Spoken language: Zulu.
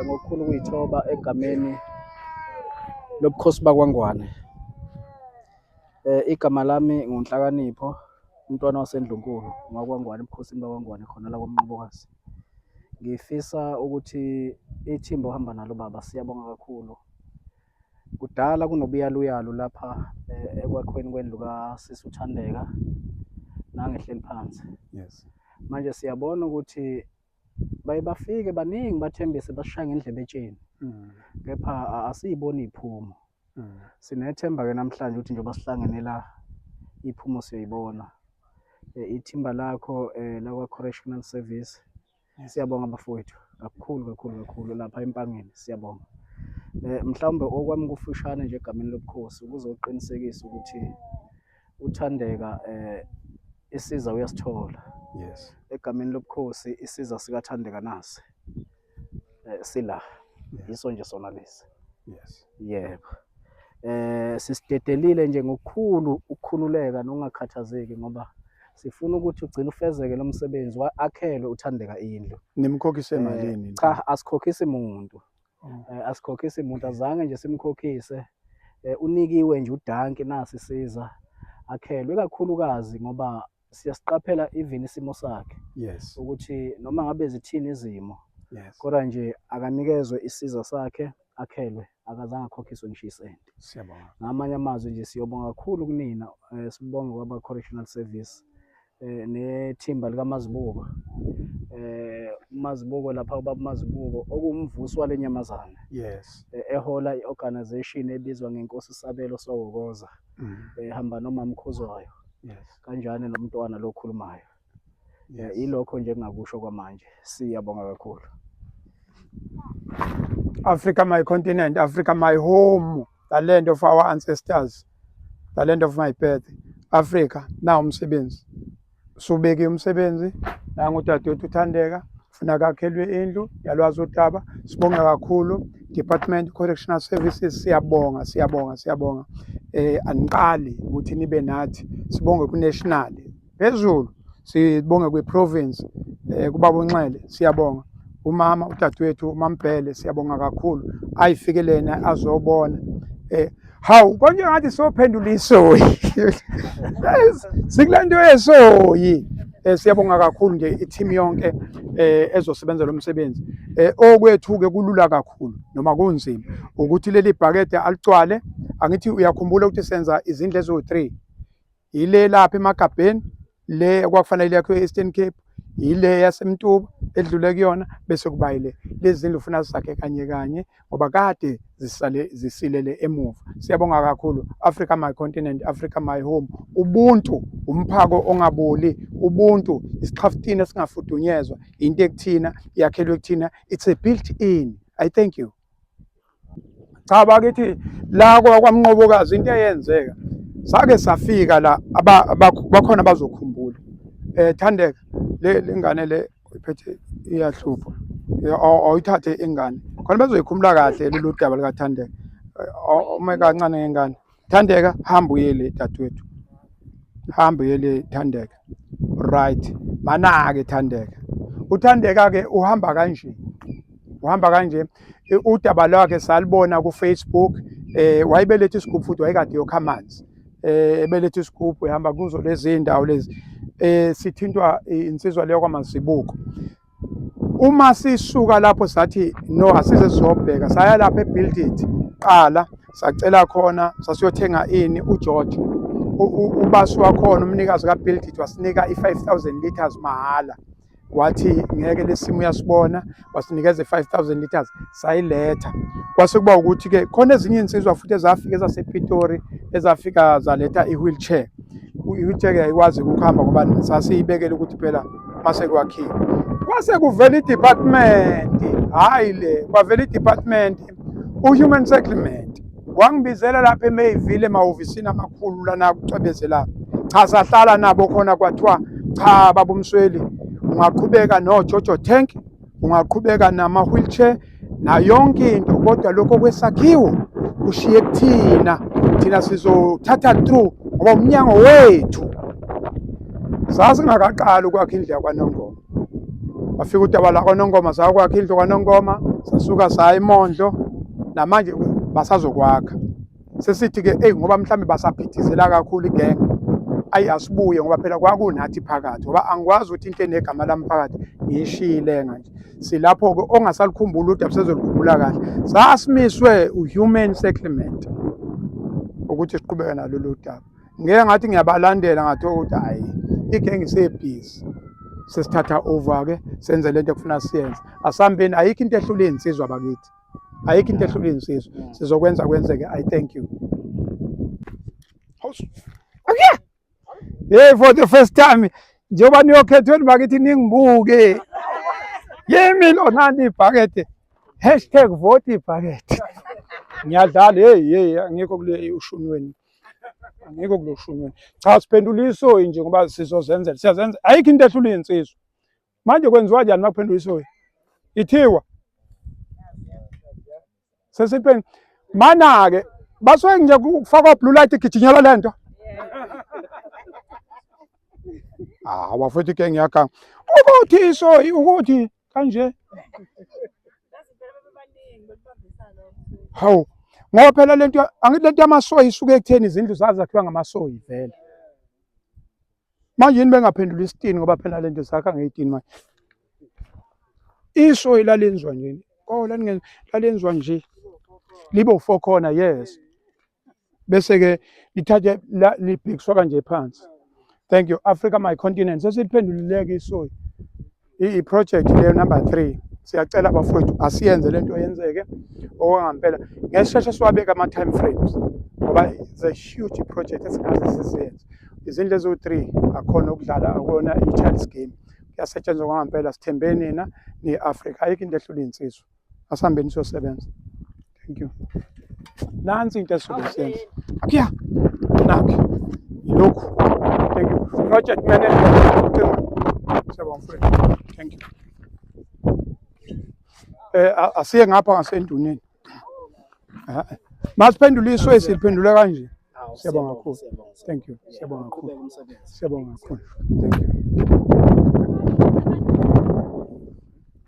Ngokukhulu ukuyithoba egameni lobukhosi bakwaNgwane. Igama lami nguNhlakanipho, umntwana waseNdlunkulu ngowakwaNgwane, ebukhosini bakwaNgwane khona la kwaMnqobokazi. Ngifisa ukuthi ithimba ohamba nalo baba, siyabonga kakhulu. Kudala kunobuyaluyalu lapha ekwakhweni kwendlu kasisi uThandeka nangehleli phansi. Manje siyabona ukuthi baye bafike baningi bathembise basishaya ngendlebe etsheni. Kepha asiyiboni iphumo. Sinethemba-ke namhlanje ukuthi njengoba sihlangene la iphumo siyoyibona. Ithimba lakho lakwa-Correctional Service, siyabonga bafowethu kakhulu kakhulu kakhulu lapha eMpangeni, siyabonga. Mhlawumbe okwami kufushane nje egameni lobukhosi ukuze uqinisekise ukuthi uThandeka isiza uyasithola. Egameni lobukhosi isiza sikaThandeka nasi. Sila. Yiso nje sona lesi. Yebo. Sisidedelile nje ngokukhulu ukukhululeka nokungakhathazeki ngoba sifuna ukuthi ugcine ufezeke lo msebenzi, akhelwe uThandeka indlu. Nimkhokhise malini? Cha, asikhokhisi muntu. Asikhokhisi muntu, azange nje simkhokhise. Unikiwe nje udanki nasi siza akhelwe, ikakhulukazi ngoba siyasiqaphela even isimo sakhe. Ukuthi noma ngabe zithini izimo. Kodwa nje akanikezwe isiza sakhe akhelwe, akazange akhokhiswe ngisho isenti. Siyabonga. Ngamanye amazwi nje siyobonga kakhulu kunina, sibonge kwaba Correctional Service nethimba likaMazibuko. UMazibuko lapha, ubaba uMazibuko okuwumvusi wale nyamazane. Ehola i-organization ebizwa ngeNkosi Sabelo Sowokoza. Ehamba nomama Khuzwayo. Kanjani nomntwana lo okhulumayo. Ilokho nje engingakusho kwamanje. Siyabonga kakhulu. Africa my continent, Africa my home, the land of our ancestors, the land of my birth. Africa, na umsebenzi. Subeke umsebenzi, nangu udadewethu uThandeka, funa kakhelwe indlu, yalwazi udaba. Sibonga kakhulu Department Correctional Services, siyabonga, siyabonga, siyabonga. Aniqali ukuthi nibe nathi. Sibonge ku national phezulu, sibonge kwi province, kubaba uNxele, siyabonga. Umama udadewethu uMaMbhele, siyabonga kakhulu. Ayifike lena azobona. Hawu konje ngathi sophendula isoyi. Sikulento yesoyi. Siyabonga kakhulu nje i-team yonke ezosebenza lo msebenzi. Okwethu ke kulula kakhulu noma kunzima ukuthi leli bhakede aligcwale. Angithi uyakhumbula ukuthi senza izindlu eziwu-3. Ile lapha emagabheni, le okwakufanele yakhiwe e-Eastern Cape, ile yaseMtuba edlule kuyona, bese kuba yile. Lezi zindlu ufuna sizakhe kanye kanye ngoba kade zisale zisilele emuva. Siyabonga kakhulu. Africa my continent, Africa my home. Ubuntu umphako ongaboli, ubuntu isixhafutini esingafudunyezwa, into ekuthina yakhelwe kuthina, it's a built in. I thank you. Cha bakithi la kwaMnqobokazi into eyenzeka sake safika la bakhona bazokhumbula. Thandeka le lengane le iphethe iyahlupha. Awuyithathe ingane. Khona bazoyikhumula kahle lolu daba likaThandeka. Uma kancane ngengane. Thandeka hamba uye le dadewethu. Hamba uye le Thandeka. Right. Manake Thandeka. UThandeka ke uhamba kanje. Uhamba kanje udaba lwakhe salibona ku Facebook, wayebeletha isigubhu futhi wayekade yokha amanzi. Ebeletha isigubhu ehamba kuzo lezi indawo lezi. Sithintwa insizwa leyo kwaMazibuko. Uma sisuka lapho sathi no asize sizobheka, saya lapha eBuild It qala sacela khona sasiyothenga ini uGeorge ubasi wakhona umnikazi kaBuild It wasinika i-5000 liters mahhala, wathi ngeke lesimo uyasibona, wasinikeza i-5000 liters sayiletha. Kwase kuba ukuthi ke khona ezinye insizwa futhi ezafika ezasePitori ezafika zaletha i-wheelchair. I-wheelchair yayikwazi ukuhamba ngoba sasiyibekele ukuthi phela mase kwakhiwe. Kwase kuvela i-department, hhayi le, kwavela i-department u-human settlement wangibizela lapha eMayville emahhovisini amakhulu lana kucwebezela. Cha sahlala nabo khona kwathiwa cha baba uMsweli ungaqhubeka noJojo tank, ungaqhubeka nama-wheelchair nayo yonke into, kodwa lokho kwesakhiwo kushiye kuthina, thina sizothatha through ngoba umnyango wethu. Sasingakaqali ukwakha indlu yakwaNongoma. Wafika udaba lakwaNongoma, sakwakha indlu kwaNongoma, sasuka saya eMondlo, namanje basazokwakha. Sesithi-ke eyi ngoba mhlawumbe basaphithizela kakhulu igenge, ayi asibuye ngoba phela kwakunathi phakathi, ngoba angikwazi ukuthi into enegama lami phakathi ngiyishiyile nje. Silapho-ke ongasalikhumbuli udaba sezolikhumbula kahle. Sasimiswe u-human settlement ukuthi siqhubeke nalolu daba. Ngeke ngathi ngiyabalandela ngathiwa ukuthi hhayi igenge isebhizi. Sesithatha over-ke senze lento ekufuna siyenze. Asihambeni, ayikho into ehlula iy'nsizwa bakithi. Ayikho into ehlula iy'nsizwa. Sizokwenza kwenzeke. I thank you. Okay. Hey, for the first time njengoba niyokhethweni bakithi ningibuke. Yimi lona ibhakede. Hashtag vote ibhakede. Ngiyadlala hey hey angikho kule ushunweni. Angikho kulo shunweni. Cha siphendula isoyi nje ngoba sizozenzela. Siyazenza. Ayikho into ehlula insizwa. Manje kwenziwa njani makuphendula isoyi? Ithiwa. Sesiphen mana-ke basuke nje kufakwa blue light igijinyelwa le nto. Ah, bafethu ke ngiyaganga. Ukuthi isoyi ukuthi kanje. Hawu, ngoba phela lento angithi lento yamasoyi isuke ekutheni izindlu zazakhiwa ngamasoyi vele. Manje yini bengaphendula isitini ngoba phela lento sakha ngeyitini manje. Isoyi lalenziwa nje. Oh lalenziwa nje. Libe u-four corner yes. Bese ke lithathe libhekiswa kanje phansi. Thank you Africa my continent. Sesiliphendulileke isoyi. I-project leyo number 3. Siyacela bafowethu asiyenze lento yenzeke okwangampela. Ngesisheshe siwabeka ama time frames ngoba it's a huge project esingaze siyenze. Izindlu eziwu-3 akhona ukudlala akona i-child's game. Kuyasetshenzwa kwangampela sithembe nina ni-Afrika ayikho into ehlula iy'nsizwa. Asihambeni siyosebenza. Thank you. Nansi into esizobe siyenza. Akuya. Nakho. Yilokhu. Thank you. Project manager. Siyabonga mfowethu. Thank you. Asiye ngapha ngasenduneni. Masiphendule iso esiphendula kanje. Siyabonga kakhulu. Thank you. Siyabonga kakhulu. Siyabonga kakhulu. Thank you.